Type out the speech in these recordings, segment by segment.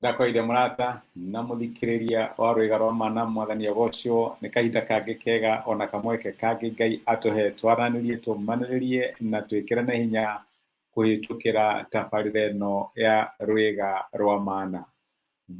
Ndakwaire mũrata na mũthikĩrĩria wa rwĩga rwa mana, Mwathani agocwo. Nĩ kahinda kangĩ kega ona kamweke kangĩ Ngai atũhe twaranĩrie, tũmanĩrĩrie na twĩkĩrane hinya kũhĩtũkĩra tabarĩra ĩno ya rwĩga rwa mana.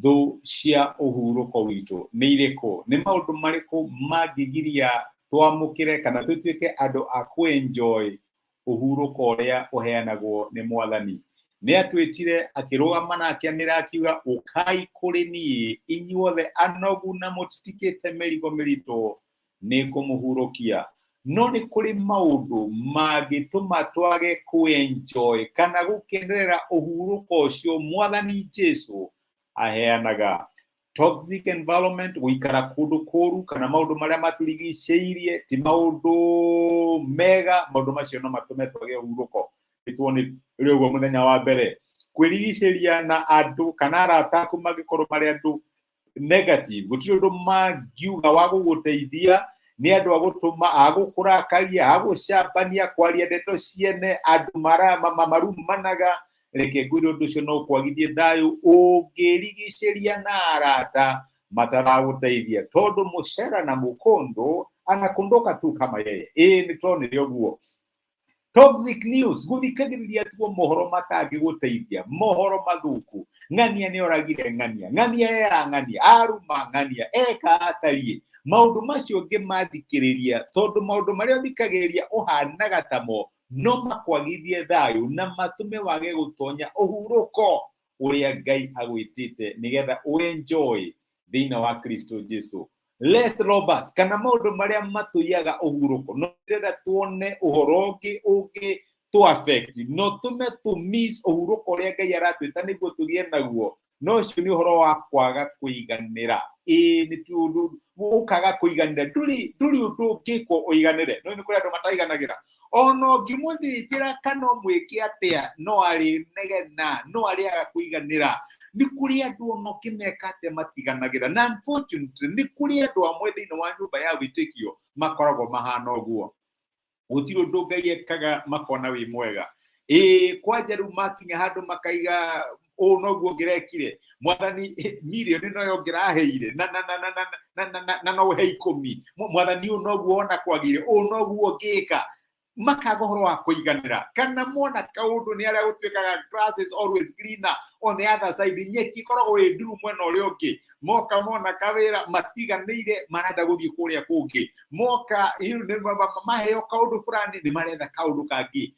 Thũ cia ũhurũko witũ nĩ irĩkũ? Nĩ maũndũ marĩkũ mangĩgiria twamũkĩre kana tũtuĩke andũ a kũ-enjoy ũhurũko ũrĩa ũheanagwo nĩ Mwathani? Nĩ atwĩtire, akĩrũgama na akĩanĩra akiuga, "Ũkai kũrĩ niĩ inyuothe anogu na mũtitikĩte mĩrigo mĩritũ, nĩ ngũmũhurũkia." No nĩ kũrĩ maũndũ mangĩtũma twage kũ-enjoy kana gũkenerera ũhurũko ũcio Mwathani Jesu aheanaga. Toxic environment, gũikara kũndũ kũru kana maũndũ marĩa matũrigicĩirie ti maũndũ mega, maũndũ macio no matũme twage ũhurũko. Nĩ tuonire ũguo mũthenya wa mbere. Kwĩrigicĩria na andũ kana arata aku mangĩkorwo marĩ andũ negative, gũtirĩ ũndũ mangiuga wa gũgũteithia, nĩ andũ a gũtũma, a gũkũrakaria, a gũcambania, kwaria ndeto ciene, andũ marumanaga, reke ngwĩre ũndũ ũcio no ũkwagithie thayũ ũngĩrigicĩria na arata mataragũteithia, tondũ mũcera na mũkũndũ anakunduka tu kama yeye. Ĩĩ, nĩ tuonire ũguo. Toxic news, gũthikagĩrĩria tuo mohoro matangĩgũteithia, mohoro mathũku. Ng'ania nĩ oragire ng'ania, ng'ania era ng'ania, aruma ng'ania, eka atariĩ. Maũndũ macio ũngĩmathikĩrĩria, tondũ maũndũ marĩa ũthikagĩrĩria ũhanaga tamo, no makwagithie thayũ na matũme wage gũtonya ũhurũko ũrĩa Ngai agwĩtĩte nĩgetha ũenjoy thĩinĩ wa Kristo Jesu. Less robbers, kana maũndũ marĩa matũiyaga ũhurũko. No ndĩrenda tuone ũhoro ũngĩ ũngĩ tũ affect, no tũme tũ miss ũhurũko ũrĩa Ngai aratwĩta nĩguo tũgĩe naguo. No ũcio nĩ ũhoro wa kwaga kũiganĩra. Ĩĩ, nĩ tũndũ ũkaga kũiganĩra, ndũrĩ ũndũ ũngĩkwo ũiganĩre. No nĩ kũrĩ andũ mataiganagĩra, ona ũngĩmũthĩnjĩra kana ũmwĩke atĩa, no arĩnegena, no arĩaga kũiganĩra. Nĩ kũrĩ andũ ona ũkĩmeka atĩa matiganagĩra, na unfortunately nĩ kũrĩ andũ amwe thĩinĩ wa nyũmba ya wĩtĩkio makoragwo mahana ũguo. Gũtirĩ ũndũ Ngai ekaga makona wĩ mwega. Ĩĩ, kwanja rĩu makinya handũ makaiga, "Ũũ noguo ngĩrekire, Mwathani, mirioni noyo ngĩraheire na no ũhe 10, Mwathani, ũũ noguo ona kwagĩire, ũũ noguo ngĩka." Makaga ũhoro wa kũiganĩra, kana mona kaũndũ nĩ arĩa gũtuĩkaga grass is always greener on the other side, nyeki ĩkoragwo ĩ nduru mwena ũrĩa ũngĩ. Moka mona kawĩra matiganĩire, marenda gũthiĩ kũrĩa kũngĩ. Moka maheo kaũndũ fulani, nĩ maretha kaũndũ kangĩ.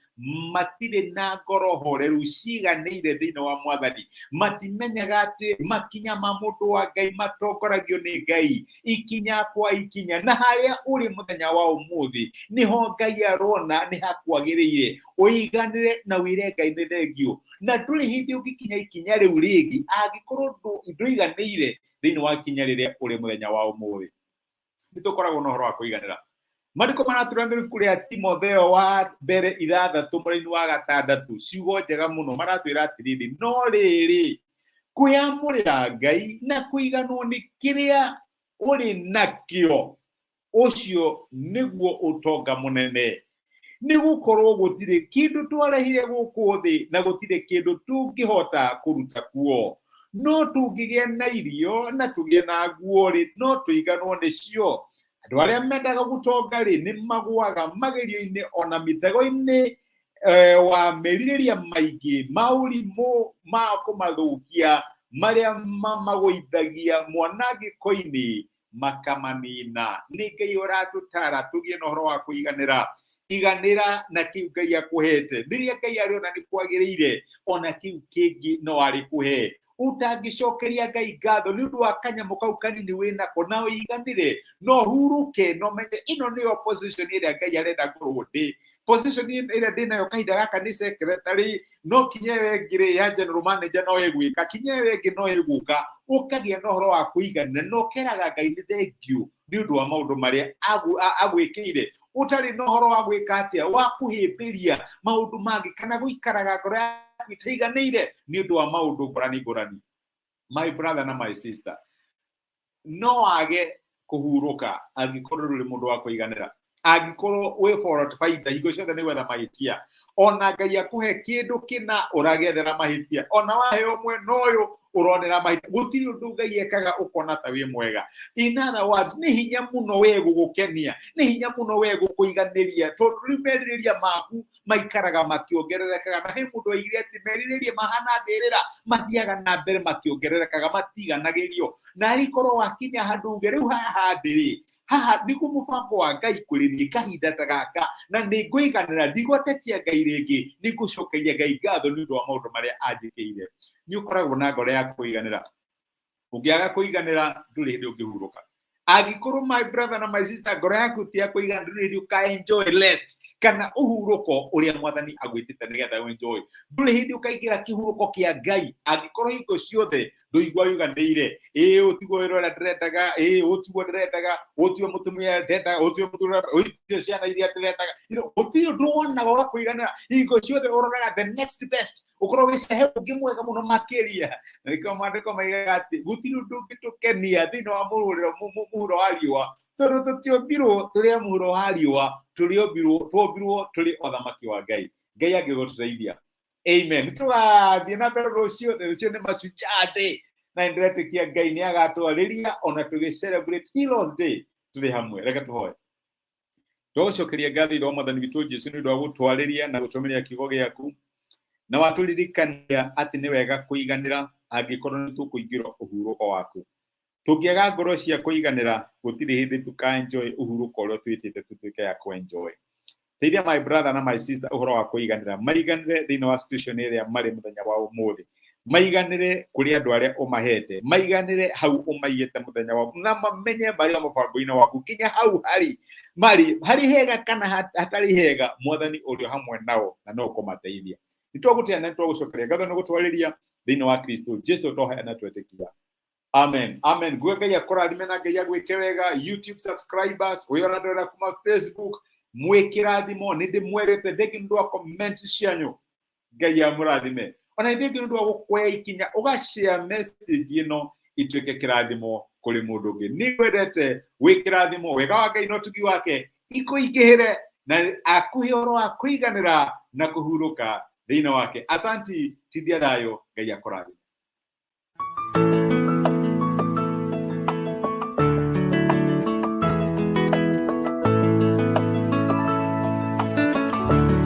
Matirĩ na ngoro horeru ciganĩire thĩinĩ wa Mwathani. Matimenyaga atĩ makinya ma mũndũ wa Ngai matongoragio nĩ Ngai ikinya kwa ikinya, na harĩa ũrĩ mũthenya wa ũmũthĩ nĩho Ngai arona nĩ hakwagĩrĩire ũiganĩre na wĩre Ngai nĩ thengiũ, na ndũrĩ hĩndĩ ũngĩkinya ikinya rĩu rĩngĩ angĩkorwo ndũiganĩire thĩinĩ wa ikinya rĩrĩa ũrĩ mũthenya wa ũmũthĩ. Nĩ tũkoragwo na ũhoro wa kũiganĩra. Mariko maratũra ibuku rĩa Timotheo wa mbere 6 mũraini wa 6, ciugo njega mũno maratwĩra atĩrĩrĩ, "No rĩrĩ, kwĩamũrĩra Ngai na kũiganwo nĩ kĩrĩa ũrĩ nakĩo, ũcio nĩguo ũtonga mũnene. Nĩ gũkorwo gũtirĩ kĩndũ twarehire gũkũ thĩ, na gũtirĩ kĩndũ tũngĩhota kũruta kuo. No tũngĩgĩa na irio na tũgĩe na nguo-rĩ, no tũiganwo nĩcio. Andũ arĩa mendaga gũtonga-rĩ, nĩ magũaga magerio-inĩ ona mĩtego-inĩ wa merirĩria maingĩ ma ũrimũ ma kũmathũkia, marĩa mamagũithagia mwanangĩko-inĩ makamanina." Nĩ Ngai ũratũtara tũgĩe na ũhoro wa kũiganĩra. Iganĩra na kĩu Ngai akũhete. Rĩrĩa Ngai arĩona nĩ kwagĩrĩire, ona kĩu kĩngĩ no arĩkũhe. Ũtangĩcokeria Ngai ngatho nĩ ũndũ wa kanyamũ kau kanini wĩnako na ũiganĩre, no hurũke no menye ĩno nĩyo position ĩrĩa Ngai arenda ngorwo ndĩ. Position ĩrĩa ndĩ nayo kahinda gaka nĩ secretary, no kinya ĩyo ĩngĩ rĩ ya general manager no ĩgwĩka, kinya ĩyo ĩngĩ no ĩgũka. Ũkagĩa na ũhoro wa kũiganĩra na ũkeraga Ngai nĩ thengiũ nĩ ũndũ wa maũndũ marĩa agwĩkĩire, ũtarĩ na ũhoro wa gwĩka atĩa, wa kũhĩmbĩria maũndũ mangĩ kana gũikaraga ngoro yaku ĩtaiganĩire nĩ ũndũ wa maũndũ ngũrani ngũrani. My brother na my sister, no wage kũhurũka angĩkorwo ndũrĩ mũndũ wa kũiganĩra, angĩkorwo wĩ fault finder, hingo ciothe nĩ gwetha mahĩtia. Ona Ngai akũhe kĩndũ kĩna ũragĩethera mahĩtia, ona waheo mwena ũyũ ũronera mahĩtia. Gũtirĩ ũndũ Ngai ekaga ũkona ta wĩ mwega. In other words, nĩ hinya mũno we gũgũkenia, nĩ hinya mũno we gũkũiganĩria, tondũ rĩu merirĩria maku maikaraga makĩongererekaga. Na he mũndũ oigire atĩ merirĩria mahana mbĩrĩra, mathiaga na mbere makĩongererekaga, matiganagĩrio. Na arĩ korwo wakinya handũ uge rĩu haha ndĩrĩ haha nĩguo mũbango wa Ngai kũrĩ niĩ kahinda ta gaka, na nĩ ngũiganĩra, ndigwatetia Ngai rĩngĩ, nĩ ngũcokeria Ngai ngatho nĩ ũndũ wa maũndũ marĩa anjĩkĩire. Nĩ ũkoragwo na ngoro ya kũiganĩra. Ũngĩaga kũiganĩra, ndũrĩ hĩndĩ ũngĩhurũka. Angĩkorwo, my brother na my sister, ngoro yaku ti ya kũiganĩra, ndũrĩ hĩndĩ ũka enjoy rest kana ũhurũko ũrĩa Mwathani agwĩtĩte nĩgetha ũ enjoy. Ndũrĩ hĩndĩ ũkaingĩra kĩhurũko kĩa Ngai angĩkorwo hingo ciothe ndũigua ũiganĩire. Ĩĩ, ũyũ tiguo wĩra ũrĩa ndĩrendaga, ĩĩ, ũyũ tiguo ndĩrendaga, ũyũ tiwe mũtumia ũrĩa ndendaga, ũyũ tiwe mũthuri ũrĩa, ũyũ tiwe ciana iria ndĩrendaga. Gũtirĩ ũndũ wonaga wa kũiganĩra. Hingo ciothe ũroraga the next best, ũkorwo wĩcahe ũngĩ mwega mũno makĩria. Na nĩkĩo maandĩko maigaga atĩ gũtirĩ ũndũ ũngĩtũkenia thĩinĩ wa mũhuro mũhuro wa riũa, tondũ tũtiombirwo tũrĩ a mũhuro wa riũa, tũrĩombirwo twombirwo tũrĩ ũthamaki wa Ngai. Ngai angĩgũtũteithia. Amen. Tũgathiĩ na mbere rũciũ. Rũciũ nĩ Mashujaa Day, na nĩndĩretĩkia Ngai nĩ agatwarĩria ona tũgĩ celebrate Heroes Day tũrĩ hamwe. Reke tũhoe. Tũgũcokeria ngatho ithe wa Mwathani witũ Jesu nĩ ũndũ wa gũtwarĩria na gũtũmĩria kiugo gĩaku, na watũririkania atĩ nĩ wega kũiganĩra angĩkorwo nĩ tũkũingĩra ũhurũko waku. Tũngĩaga ngoro cia kũiganĩra, gũtirĩ hĩndĩ tũka enjoy ũhurũko ũrĩa twĩtĩte tũtuĩke ya kũ enjoy. Teithia my brother na my sister ũhoro wa kũiganĩra, maiganĩre thĩinĩ wa situation ĩrĩa marĩ mũthenya wa ũmũthĩ, maiganĩre kũrĩ andũ arĩa ũmahete, maiganĩre hau ũmaigĩte mũthenya wa, na mamenye marĩ o mũbango-inĩ waku kinya hau harĩ marĩ harĩ hega kana hatarĩ hega. Mwathani, ũrĩ o hamwe nao na no ũkũmateithia. Nĩ twagũtĩa na nĩ twagũcokeria ngatho nĩ gũtwarĩria thĩinĩ wa Kristo Jesu twahoya twetĩkia. Amen, amen. Nguo Ngai akũrathime na Ngai agwĩke wega. YouTube subscribers, ũyũ ũrandorera kuma Facebook, mwĩkĩrathimo. Nĩ ndĩmwerĩte thengi nĩ ũndũ wa comment cianyu. Ngai amũrathime. Ona thengi nĩ ũndũ wa gũkwoya ikinya ũgashare message ĩno ituĩke kĩrathimo kũrĩ mũndũ ũngĩ. Nĩ ngwendete, wĩ kĩrathimo. Wega wa Ngai na ũtugi wake ikũingĩhĩre na akuhe ũhoro wa kũiganĩra na kũhurũka thĩinĩ wake. Asanti, tindia thayũ. Ngai akũrathime.